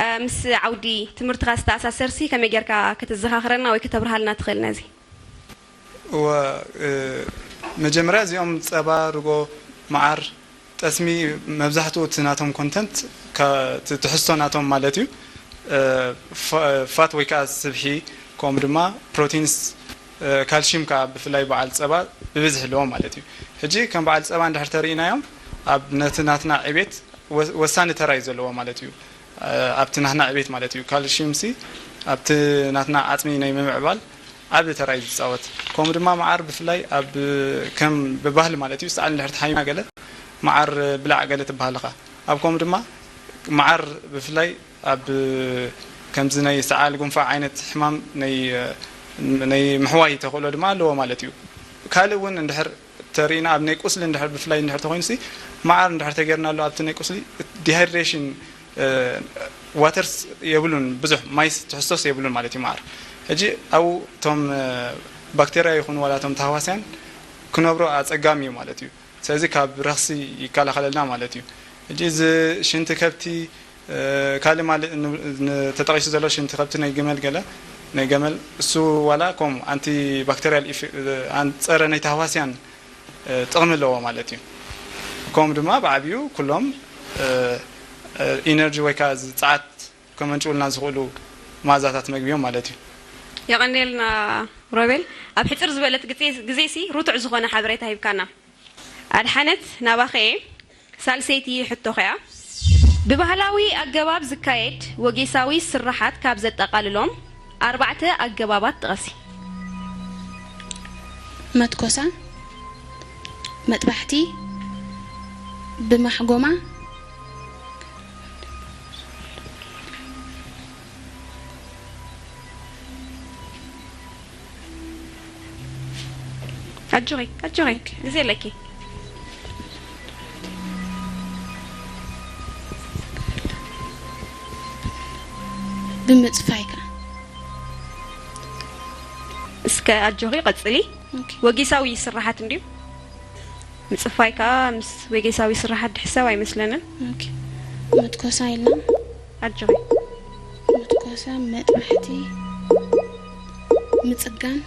እ፣ ምስ ዓውዲ ትምህርትኻ ዝተኣሳሰርሲ ከመይ ጌርካ ከተዘኻኽረና ወይ ከተብርሃልና ትኽእል ነዚ? እወ፣ እ፣ መጀመርያ እዚኦም ጸባ፣ ርጎ፣ መዓር፣ ጠስሚ መብዛሕትኡ እቲ ናቶም ኮንተንት፣ ካ-፣ እቲ ትሕዝቶ ናቶም ማለት እዩ፣ እ፣ ፋ-፣ ፋት ወይ ከዓ ስብሒ፣ ከምኡ ድማ ፕሮቲንስ፣ እ፣ ካልሽየም ከዓ ብፍላይ በዓል ጸባ ብብዝሒ ኣለዎ ማለት እዩ። ሕጂ ከም በዓል ጸባ እንድሕር ተርኢናዮም፣ ኣብ ነቲ ናትና ዕቤት ወ-፣ ወሳኒ ተራ እዩ ዘለዎ ማለት እዩ። እ፣ ኣብቲ ናትና ዕቤት ማለት እዩ። ካልሽየም ሲ ኣብቲ ናትና ዓጽሚ ናይ ምምዕባል ዓቢ ተራ እዩ ዝጻወት። ከምኡ ድማ መዓር ብፍላይ ኣብ ከም ብባህሊ ማለት እዩ፣ ሰዓል እንድሕር ተሓሚማ ገለ መዓር ብላዕ ገለ ትበሃል ኢኻ። ኣብ ከምኡ ድማ መዓር ብፍላይ ኣብ ከምዚ ናይ ሰዓል ጉንፋዕ ዓይነት ሕማም ናይ፣ ናይ ምሕዋይ ተኽእሎ ድማ ኣለዎ ማለት እዩ። ካልእ እውን እንድሕር ተሪእና ኣብ ናይ ቁስሊ እንድሕር ብፍላይ እንድሕር ተኾይኑሲ መዓር እንድሕር ተገይርናሉ ኣብቲ ናይ ቁስሊ ዲሃይድሬሽን፣ እ፣ ዋተርስ የብሉን፣ ብዙሕ ማይስ ትሕዝቶስ የብሉን ማለት እዩ መዓር። ሕጂ ኣብኡ እቶም፣ እ፣ ባክቴርያ ይኹኑ ዋላ እቶም ተሃዋስያን ክነብሩ ኣጸጋሚ እዩ ማለት እዩ። ስለዚ ካብ ረኽሲ ይከላኸለልና ማለት እዩ። ሕጂ እዚ ሽንቲ ከብቲ፣ እ፣ ካልእ ማለት ን-፣ ን-፣ ተጠቒሱ ዘሎ ሽንቲ ከብቲ ናይ ግመል ገለ፣ ናይ ገመል እሱ ዋላ ከምኡ ኣንቲ ባክቴርያል ኢፌ-፣ እ፣ ኣን-፣ ጸረ ናይ ተሃዋስያን እ፣ ጥቕሚ ኣለዎ ማለት እዩ። ከምኡ ድማ ብዓብዩ ኩሎም ኢነርጂ ወይ ከዓ ጸዓት ከመንጭውልና ዝኽእሉ መኣዛታት መግቢ እዮም ማለት እዩ። የቐንየልና ሮቤል፣ ኣብ ሕፅር ዝበለት ግዜ ግዜሲ ርቱዕ ዝኾነ ሓበሬታ ሂብካና። ኣድሓነት ናባኸ እየ። ሳልሰይቲ ሕቶኸ እያ። ብባህላዊ ኣገባብ ዝካየድ ወጌሳዊ ስርሓት ካብ ዘጠቓልሎም ኣርባዕተ ኣገባባት ጥቐሲ። መትኮሳ፣ መጥባሕቲ፣ ብማሕጎማ፣ ኣጆኺ ኣጆኺ፣ ግዜ ኣለኪ። ብምፅፋይ ከዓ እስከ ኣጆኺ ቀፅሊ። ኦኬ። ወጊሳዊ ስራሓት እንድዩ። ምፅፋይ ከዓ ምስ ወጌሳዊ ስራሓት ድሕሰብ ኣይመስለንን። ኦኬ። መትኮሳ ኢልና ኣጆኺ። መትኮሳ፣ መጥባሕቲ፣ ምፅጋን።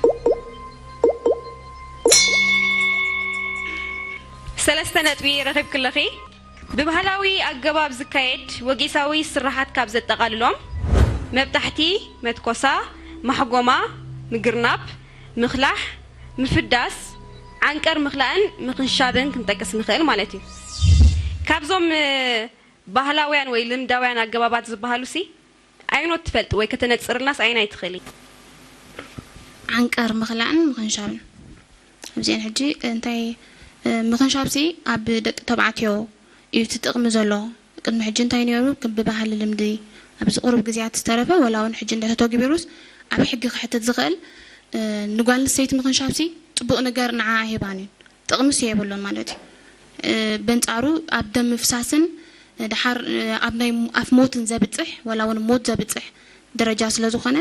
ሰለስተ ነጥቢ ረኺብክለኺ። ብባህላዊ ኣገባብ ዝካየድ ወጌሳዊ ስራሓት ካብ ዘጠቓልሎም፣ መብጣሕቲ፣ መትኮሳ፣ ማሕጎማ፣ ምግርናብ፣ ምኽላሕ፣ ምፍዳስ፣ ዓንቀር ምኽላእን ምኽንሻብን ክንጠቅስ ንኽእል ማለት እዩ። ካብዞም ባህላውያን ወይ ልምዳውያን ኣገባባት ዝበሃሉ ሲ ኣይኖት ትፈልጢ ወይ ከተነፅርልናስ ኣይናይ ትኽእሊ? ዓንቀር ምኽላእን ምኽንሻብን። ኣብዚአን ሕጂ እንታይ ምኽንሻብሲ ኣብ ደቂ ተባዕትዮ እዩ እቲ ጥቕሚ ዘሎ። ቅድሚ ሕጂ እንታይ ነይሩ? ከም ብባህሊ ልምዲ ኣብዚ ቁሩብ ግዜያት ዝተረፈ ወላ እውን ሕጂ እንድሕር ተተግቢሩስ ኣብ ሕጊ ክሕተት ዝኽእል ንጓል ኣንስተይቲ ምኽንሻብሲ ፅቡቕ ነገር ንዓ ኣይህባን እዩ። ጥቕምስ የብሉን ማለት እዩ። በንፃሩ ኣብ ደም ምፍሳስን ድሓር ኣብ ናይ ኣፍ ሞትን ዘብፅሕ ወላ እውን ሞት ዘብፅሕ ደረጃ ስለ ዝኾነ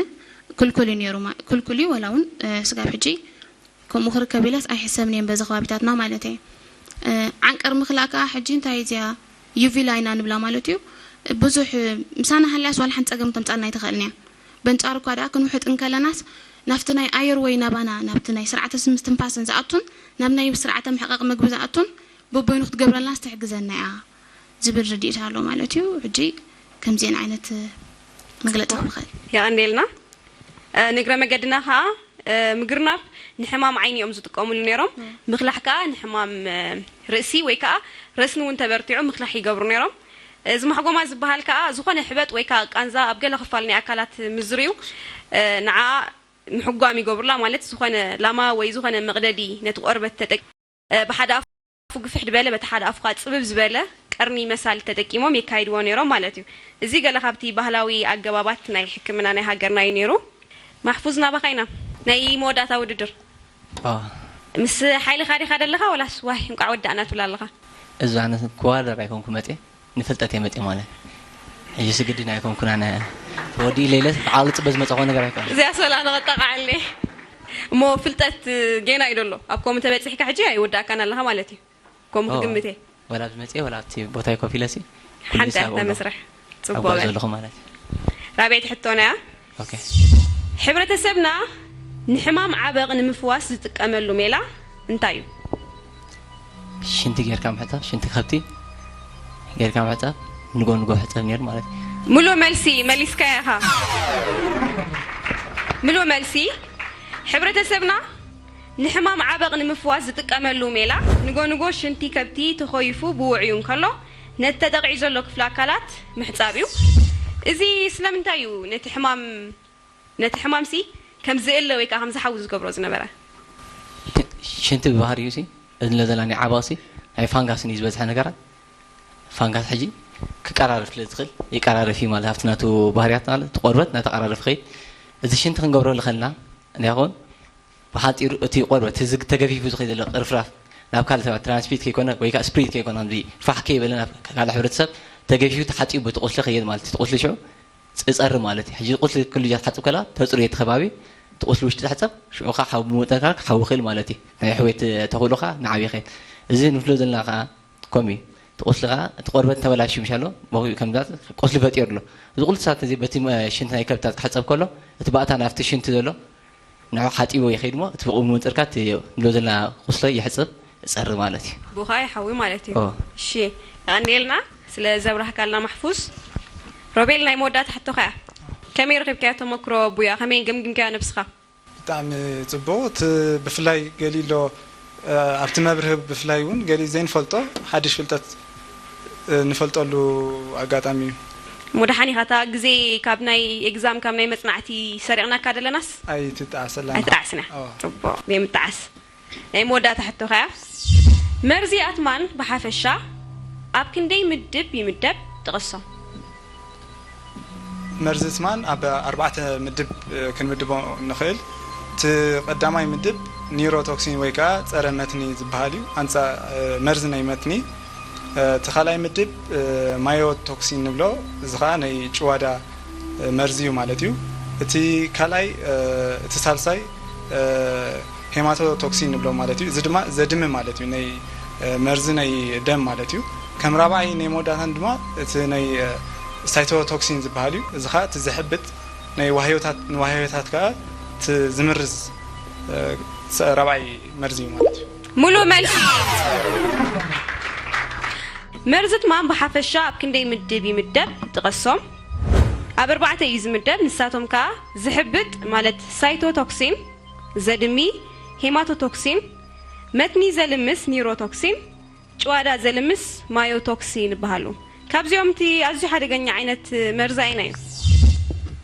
ክልኩል እዩ ነይሩ። ክልኩል እዩ ወላ እውን ስጋብ ሕጂ ከምኡ ክርከብ ኢለስ ኣይሕሰብን እየ በዚ ከባቢታትና ማለት እየ። ዓንቀር ምኽላእ ከዓ ሕጂ እንታይ እዚኣ ዩቪላ ኢና ንብላ ማለት እዩ። ብዙሕ ምሳና ሃልያስ ዋላ ሓንቲ ፀገም ከምፃልና ኣይትኽእልን እያ። በንፃሩ እኳ ደኣ ክንውሕጥ እንከለናስ ናብቲ ናይ ኣየር ወይ ናባና ናብቲ ናይ ስርዓተ ምስትንፋስን ዝኣቱን ናብ ናይ ስርዓተ ምሕቃቕ መግቢ ዝኣቱን በበይኑ ክትገብረልናስ ትሕግዘና እያ ዝብል ርድኢት ኣሎ ማለት እዩ። ሕጂ ከምዚአን ዓይነት መግለፂ ክንኽእል የቐንዴልና። ንግረ መገድና ከዓ ምግርናብ ንሕማም ዓይኒ እዮም ዝጥቀሙሉ ነይሮም። ምኽላሕ ከዓ ንሕማም ርእሲ ወይ ከዓ ረስኒ እውን ተበርቲዑ ምኽላሕ ይገብሩ ነይሮም። እዚ ማሕጎማ ዝበሃል ከዓ ዝኾነ ሕበጥ ወይ ከዓ ቃንዛ ኣብ ገለ ክፋል ናይ ኣካላት ምዝርዩ ንዓ ምሕጓም ይገብሩላ። ማለት ዝኾነ ላማ ወይ ዝኾነ መቕደዲ ነቲ ቆርበት ተጠቂ ብሓደ ኣፉ ግፍሕ ድበለ በቲ ሓደ ኣፉ ከዓ ፅብብ ዝበለ ቀርኒ መሳሊ ተጠቂሞም የካይድዎ ነይሮም ማለት እዩ። እዚ ገለ ካብቲ ባህላዊ ኣገባባት ናይ ሕክምና ናይ ሃገርና እዩ ነይሩ። ማሕፉዝ ናባኻ ኢና። ናይ መወዳእታ ውድድር ኣዎ። ምስ ሓይልኻ ዲኻ ደለኻ ወላስ ዋይ እንቋዕ ወዳእና ትብል ኣለኻ? እዚ ኣነ ክዋደር ኣይኮንኩ መፅየ ንፍልጠት እየ መፅየ ማለት ሕጂ ስግድን ኣይኮንኩን ኣነ ተወዲኡ ለይለስ ብዓቕሊ ፅበ ዝመፀኹ ነገር ኣይኮነ እዚኣ ሰላ ንቐጣቕዓለ እሞ ፍልጠት ጌና እዩ ደሎ ኣብ ከምኡ ተበፂሕካ ሕጂ ኣይወዳእካን ኣለኻ ማለት እዩ። ከምኡ ክግምት እየ። ወላ ብመፅየ ወላ ኣብቲ ቦታ ኮፍ ኢለሲ ሓንቲ እያ መስርሕ። ፅቡቅ ኣጓ በል። ዘለኹ ማለት እዩ። ራብዐይቲ ሕቶና እያ። ኦኬ ሕብረተሰብና ንሕማም ዓበቕ ንምፍዋስ ዝጥቀመሉ ሜላ እንታይ እዩ? ሽንቲ ጌርካ ምሕፃብ ሽንቲ ከብቲ ጌርካ ምሕፃብ ንጎ ንጎ ሕፀብ ነይሩ ማለት እዩ። ሙሉእ መልሲ መሊስካያ ኢኻ። ሙሉእ መልሲ። ሕብረተሰብና ንሕማም ዓበቕ ንምፍዋስ ዝጥቀመሉ ሜላ ንጎ ንጎ ሽንቲ ከብቲ ተኾይፉ ብውዕዩ እንከሎ ነቲ ተጠቒዑ ዘሎ ክፍሊ ኣካላት ምሕፃብ እዩ። እዚ ስለምንታይ እዩ ነቲ ሕማም ነቲ ሕማምሲ ከም ዝእለ ወይ ከዓ ከም ዝሓዊ ዝገብሮ ዝነበረ? ሽንቲ ብባህሪኡ ሲ እዝለ ዘላ ናይ ዓባቕሲ ናይ ፋንጋስን እዩ ዝበዝሐ ነገራት ፋንጋስ ሕጂ ክቀራረፍ ስለ ዝኽእል ይቀራረፍ እዩ ማለት ኣብቲ ናቱ ባህርያት ማለት እቲ ቆርበት ናተቀራረፍ ኸይድ እዚ ሽንቲ ክንገብረሉ ኸልና እንዲያኾን ብሓፂሩ እቲ ቆርበት እዚ ተገፊፉ ዝኸይድ ዘሎ ቅርፍራፍ ናብ ካልእ ሰባት ትራንስሚት ከይኮነ ወይ ከዓ ስፕሪድ ከይኮነ ከምዚ ፋሕ ከይበለ ናብ ካልእ ሕብረተሰብ ተገፊፉ ተሓፂቡ በቲ ቁስሊ ኸይድ ማለት እቲ ቁስሊ ሽዑ ይፀሪ ማለት እዩ። ሕጂ ቁስሊ ኩሉ ግዜ ክትሓፅብ ከላ ተፅርዮ እቲ ከባቢ እቲ ቁስሊ ውሽጢ ትሕፀብ ሽዑ ከዓ ሓዊ ብምውፅእካ ክሓዊ ይኽእል ማለት እዩ። ናይ ሕውየት ተኽእሎ ከዓ ንዓብይ ይኽእል። እዚ ንፍሎ ዘለና ከዓ ከምኡ እዩ። እቲ ቁስሊ ከዓ እቲ ቆርበት ተበላሽዩ ምሻሎ በኺኡ ከም ዛት ቁስሊ ፈጢሩ ኣሎ። እዚ ቁልቲ ሳት እዚ በቲ ሽንቲ ናይ ከብታት ክሕፀብ ከሎ እቲ ባእታ ናብቲ ሽንቲ ዘሎ ንዑ ሓፂቦ ይኸይድ እሞ እቲ ብቕኡ ምውፅርካ እቲ ንብሎ ዘለና ቁስሊ ይሕፅብ። ጸሪ ማለት እዩ። ብኻ ይሓዊ ማለት እዩ። ኦ። እሺ፣ ኣንዴልና ስለ ዘብራህካልና ማሕፉዝ። ሮቤል፣ ናይ መወዳእታ ሕቶኻ እያ። ከመይ ረኺብካዮ ተመክሮ ቡያ? ከመይ ገምግምካዮ ነብስኻ? ብጣዕሚ ጽቡቕ። እቲ ብፍላይ ገሊ ኣሎ፣ እ፣ ኣብቲ መብርሂ ብፍላይ እውን ገሊ ዘይንፈልጦ ሓድሽ ፍልጠት፣ እ፣ ንፈልጠሉ ኣጋጣሚ እዩ። እሞ ደሓን ኢኻ፣ እታ ግዜ ካብ ናይ ኤግዛም፣ ካብ ናይ መጽናዕቲ ሰሪቕናካ ደለናስ? ኣይትጠዓሰላና። ኣይትጠዓስና። ኦ። ጽቡቕ፣ ዘይምጠዓስ። ናይ መወዳእታ ሕቶኻ እያ። መርዚ ኣትማን ብሓፈሻ ኣብ ክንደይ ምድብ ይምደብ? ጥቐሶም። መርዚ ኣትማን ኣብ ኣርባዕተ ምድብ፣ እ፣ ክንምድቦ ንኽእል። እቲ ቀዳማይ ምድብ ኒሮቶክሲን ወይ ከዓ ጸረ መትኒ ዝበሃል እዩ። ኣንጻ፣ እ፣ መርዚ ናይ መትኒ። እ፣ እቲ ካልኣይ ምድብ፣ እ፣ ማዮቶክሲን ንብሎ፣ እዚ ከዓ ናይ ጭዋዳ፣ እ፣ መርዚ እዩ ማለት እዩ። እቲ ካልኣይ፣ እ፣ እቲ ሳልሳይ፣ እ፣ ሄማቶቶክሲን ንብሎ ማለት እዩ። እዚ ድማ ዘድሚ ማለት እዩ፣ ናይ፣ እ፣ መርዚ ናይ ደም ማለት እዩ። ከም ራብዓይ ናይ መወዳእታን ድማ እቲ ናይ፣ እ፣ ሳይቶቶክሲን ዝበሃል እዩ። እዚ ከዓ እቲ ዘሕብጥ ናይ ዋህዮታት፣ ንዋህዮታት ከዓ እቲ ዝምርዝ፣ እ፣ ሰ-፣ ራብዓይ መርዚ እዩ ማለት እዩ። ሙሉእ መልሲ። መርዚ ትማም ብሓፈሻ ኣብ ክንደይ ምድብ ይምደብ? ጥቐሶም። ኣብ ኣርባዕተ እዩ ዝምደብ። ንሳቶም ከዓ ዝሕብጥ ማለት ሳይቶቶክሲን፣ ዘድሚ፣ ሄማቶቶክሲን፣ መትኒ ዘልምስ ኒሮቶክሲን፣ ጭዋዳ ዘልምስ ማዮቶክሲን ይበሃሉ። ካብዚኦም እቲ ኣዝዩ ሓደገኛ ዓይነት መርዚ ኣየናይ እዩ?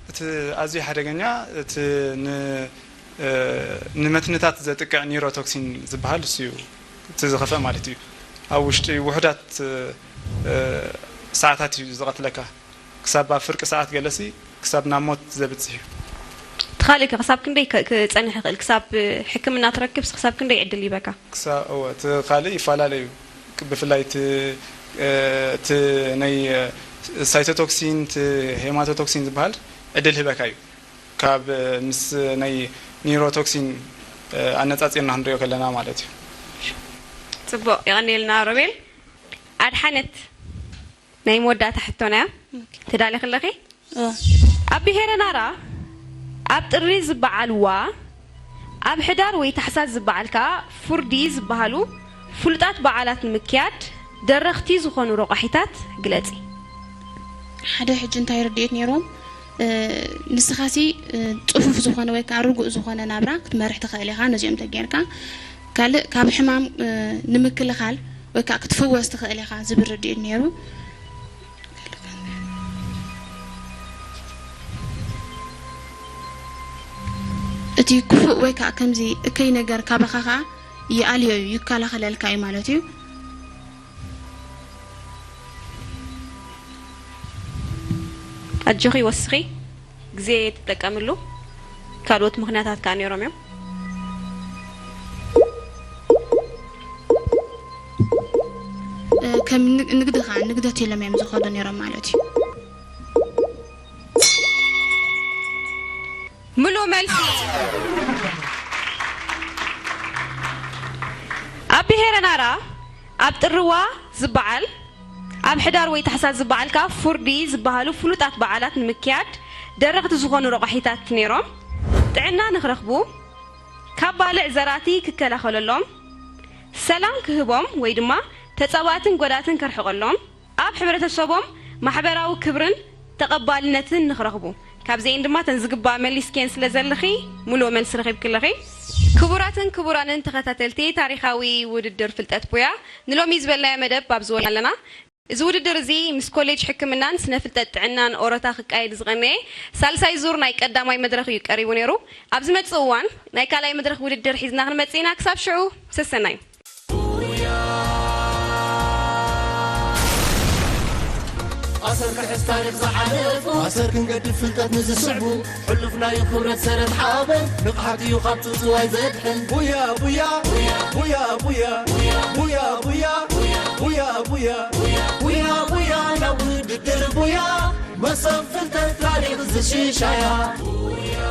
እቲ ኣዝዩ ሓደገኛ እቲ ን-፣ እ፣ ንመትንታት ዘጥቅዕ ኒሮቶክሲን ዝበሃል እሱ እዩ። እቲ ዝኸፍአ ማለት እዩ። ኣብ ውሽጢ ውሑዳት፣ እ፣ ሰዓታት እዩ ዝቐትለካ። ክሳብ ኣብ ፍርቂ ሰዓት ገለሲ ክሳብ ናብ ሞት ዘብጽሕ እዩ። እቲ ካልእ ከ ክሳብ ክንደይ ከ-፣ ክጸንሕ ይኽእል? ክሳብ ሕክምና ትረክብስ ክሳብ ክንደይ ዕድል ይበካ? ክሳ-፣ እወ፣ እቲ ካልእ ይፈላለ እዩ። ብፍላይ እቲ፣ እ፣ እቲ ናይ፣ እ፣ ሳይቶቶክሲን፣ እቲ ሄማቶቶክሲን ዝበሃል ዕድል ህበካ እዩ። ካብ፣ እ፣ ምስ ናይ ኒሮቶክሲን፣ እ፣ ኣነጻጺርና ክንሪኦ ከለና ማለት እዩ። ጽቡቕ፣ የቐንየልና ሮቤል። ኣድሓነት፣ ናይ መወዳእታ ሕቶና እያ። ተዳሊኺ ኣለኺ? እወ። ኣብ ብሄረ ናራ ኣብ ጥሪ ዝበዓል ዋ፣ ኣብ ሕዳር ወይ ታሕሳስ ዝበዓል ከኣ ፉርዲ ዝበሃሉ ፍሉጣት በዓላት ንምክያድ ደረኽቲ ዝኾኑ ረቋሒታት ግለጺ። ሓደ ሕጂ እንታይ ርድኢት ነይሮም? እ፣ ንስኻሲ፣ እ፣ ጽፉፍ ዝኾነ ወይ ከዓ ርጉእ ዝኾነ ናብራ ክትመርሕ ትኽእል ኢኻ፣ ነዚኦም ተጌርካ። ካልእ ካብ ሕማም፣ እ፣ ንምክልኻል ወይ ከዓ ክትፍወስ ትኽእል ኢኻ ዝብል ርድኢት ነይሩ። እቲ ክፉእ ወይ ከዓ ከምዚ እከይ ነገር ካባኻ ከዓ ይኣልዮ እዩ፣ ይከላኸለልካ እዩ ማለት እዩ። ኣጆኺ ወስኺ፣ ግዜ ትጠቀምሉ። ካልኦት ምኽንያታት ከኣ ነይሮም እዮም። እ፣ ከም ን-፣ ንግዲ ከዓ ንግደት ኢሎም እዮም ዝኸዱ ነይሮም ማለት እዩ። ምሉእ መልሲ። ኣብ ብሄረ ናራ ኣብ ጥርዋ ዝበዓል፣ ኣብ ሕዳር ወይ ታሕሳስ ዝበዓል ከኣ ፉርዲ ዝበሃሉ ፍሉጣት በዓላት ንምክያድ ደረኽቲ ዝኾኑ ረቋሒታት ነይሮም። ጥዕና ንክረኽቡ፣ ካብ ባልዕ ዘራእቲ ክከላኸለሎም፣ ሰላም ክህቦም ወይ ድማ ተጻባእትን ጎዳትን ከርሕቐሎም፣ ኣብ ሕብረተሰቦም ማሕበራዊ ክብርን ተቐባልነትን ንኽረኽቡ። ካብዚኤን ድማ ተን ዝግባእ መሊስክየን ስለ ዘለኺ፣ ምሉእ መልሲ ረኺብኪ ኣለኺ። ክቡራትን ክቡራንን ተኸታተልቲ ታሪኻዊ ውድድር ፍልጠት ቡያ፣ ንሎሚ ዝበልናዮ መደብ ኣብዚ ወዲእና ኣለና። እዚ ውድድር እዚ ምስ ኮሌጅ ሕክምናን ስነ ፍልጠት ጥዕናን ኦሮታ ክቃየድ ዝቐነየ ሳልሳይ ዙር ናይ ቀዳማይ መድረኽ እዩ ቀሪቡ ነይሩ። ኣብ ዝመጽእ እዋን ናይ ካልኣይ መድረኽ ውድድር ሒዝና ክንመጽእ ኢና። ክሳብ ሽዑ ሰሰናዩ። ኣሰር ክሕዝ ታሪኽ ዝሓለፉ ኣሰር ክንገድፍ ፍልጠት ንዝስዕቡ ሕሉፍ ናይ ክብረት ሰረት ሓበን ንቕሓት እዩ ካብ ጽውጽዋይ ዘድሕን ቡያ ቡያ ቡያ ቡያ ቡያ ቡያ ቡያ ቡያ ቡያ ቡያ ቡያ ናብ ውድድር ቡያ መሰብ ፍልጠት ታሪኽ ዝሽሻያ ቡያ